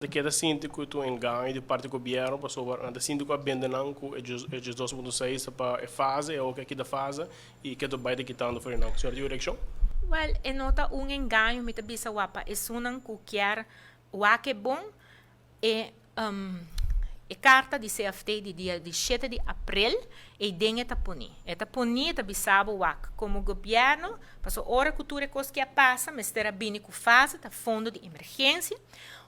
Ta keda sinti cu ta un engaño di parti gobierno, pasobra nan ta sinti cu a bende nan cu e 12.6 pa e fase, e oca kita fase y keto bay ta kitando for nan. Señor, di reaccion? Well, e no ta un engaño, mi ta bisa wapa esunnan cu kier wak e bon e carta di CFT di dia di 7 di april e den e ta poni. E ta poni, ta bisa bo wak como gobierno, paso ora cu tur e cos cu a pasa, mester a bini cu fase, ta fondo di emergencia.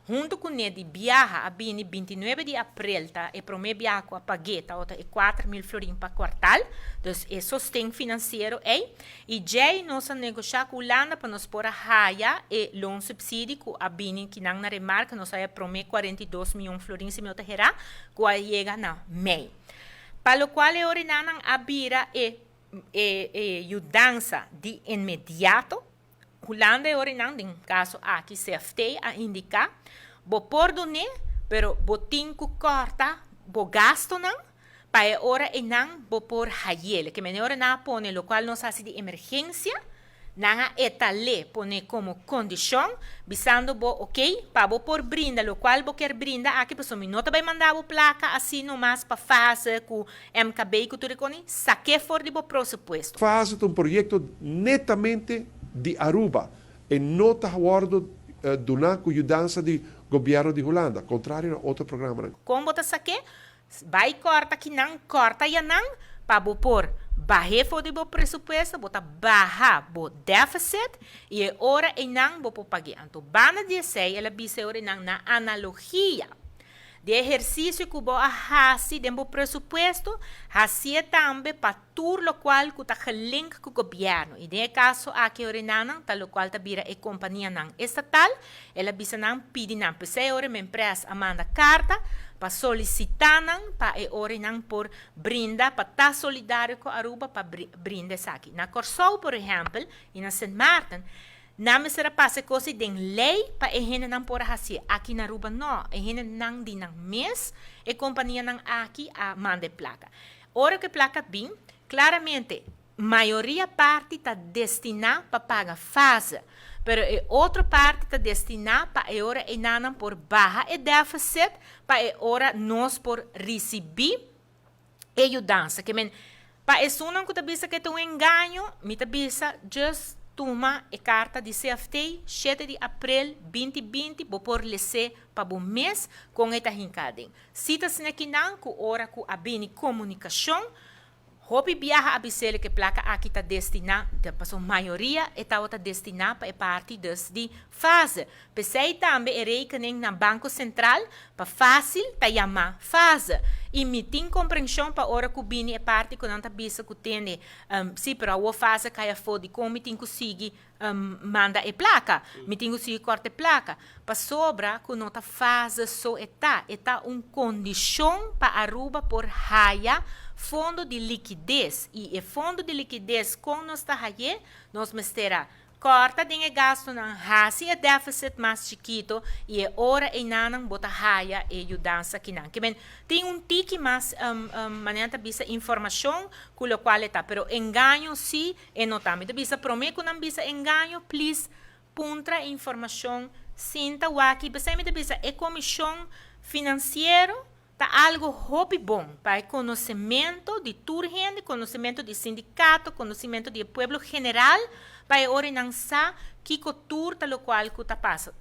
Hunto cu ne di biaha a bini 29 di april, ta e prome biaha cu a paga, ta ota e 4 mil florin pa kwartaal, dus e sosten financiero ei. Y djey nos a negocia cu Hulanda pa nos por a haya e loonsubsidie cu a bini kinan na remarca, nos a prome 42 miyon florin, si mi no ta hera, cu a yega na mei. Pa lo cual e orinanan a bira e yudansa di inmediato. Hulanda e orinan, den caso aki CFT, a indica, bo por dune, pero bo tin cu corta bo gastonan, pa e ora einan bo por hayele. Ke men ora nan a pone lo cual nos haci di emergencia, nan a etale pone como condicion, bisando bo, ok, pa bo por brinda lo cual bo kier brinda aki, paso mi no ta bay manda bo placa asina nomás pa fase cu MKB cu tur e coni, saque for di bo presupuesto. Fase ta un proyecto netamente di Aruba y no ta wordo duna cu yudansa di gobierno di Hulanda, contrario na otro programa. Con bo ta saque? Bay corta kinan, corta yanan, pa bo por baha for di bo presupuesto, bo ta baha bo deficit y e ora einan bo por paga. Anto, banda di esey, el a bisa ora einan na analogia di ehercicio cu bo a hasi den bo presupuesto, hasi tambe pa tur lo cual cu ta gelink cu gobierno. Y den caso aki ora ta lo cual ta bira e companianan estatal, el a bisa nan pidi nan. Pesey ora mi empresa a manda carta pa solicita nan pa e ora nan por brinda, pa ta solidario cu Aruba, pa brinda esaki. Na Corsou, por ehempel, y na Sint Maarten, nan mester a pasa cos den ley pa e hendenan por hasi. Aki na Aruba no, e hendenan di nan mes, e companianan aki a manda placa. Ora cu placa bin, claramente mayoria parti ta destina pa paga fase, pero e otro parti ta destina pa e ora einan por baha e deficit, pa e ora nos por ricibi e yudansa. Ke men, pa esunnan cu ta bisa cu ta un engaño, mi ta bisa just tuma e carta di CFT 7 di april 2020, bo por lesa pa bo mes con e ta hinca den. Si ta asina kinan cu ora cu a bini comunicacion, hopi biaha a bisele cu placa aki ta destina, paso mayoria e ta destina pa e parti dus di fase. Pesey tambe e rekening na Banco Central pa facil ta yama fase. Y mi tin comprension pa ora cu bini e parti cu nan ta bisa cu tende, si, pero a fase cay afo, di con mi tin cu sigui manda e placa, mi tin cu sigui corta e placa? Pasobra cu no ta fase so e ta un condicion pa Aruba por haya fondo di liquidez. Y e fondo di liquidez, con nos ta haye? Nos mester a corta den e gastonan, hasi e deficit mas chikito y e ora einan bo ta haya e yudansa kinan. Ke men tin un tiki mas manera ta bisa informacion cu lo cual ta, pero engaño si e no ta. Mi ta bisa, prome cu nan bisa engaño, please puntra informacion, sinta wak. Pesey mi ta bisa e comision financiero ta algo hopi bon pa e conocimento di tur hende, conocimento di sindicato, conocimento di pueblo general, pa e ora nan sa kico tur ta lo cual cu ta pasa.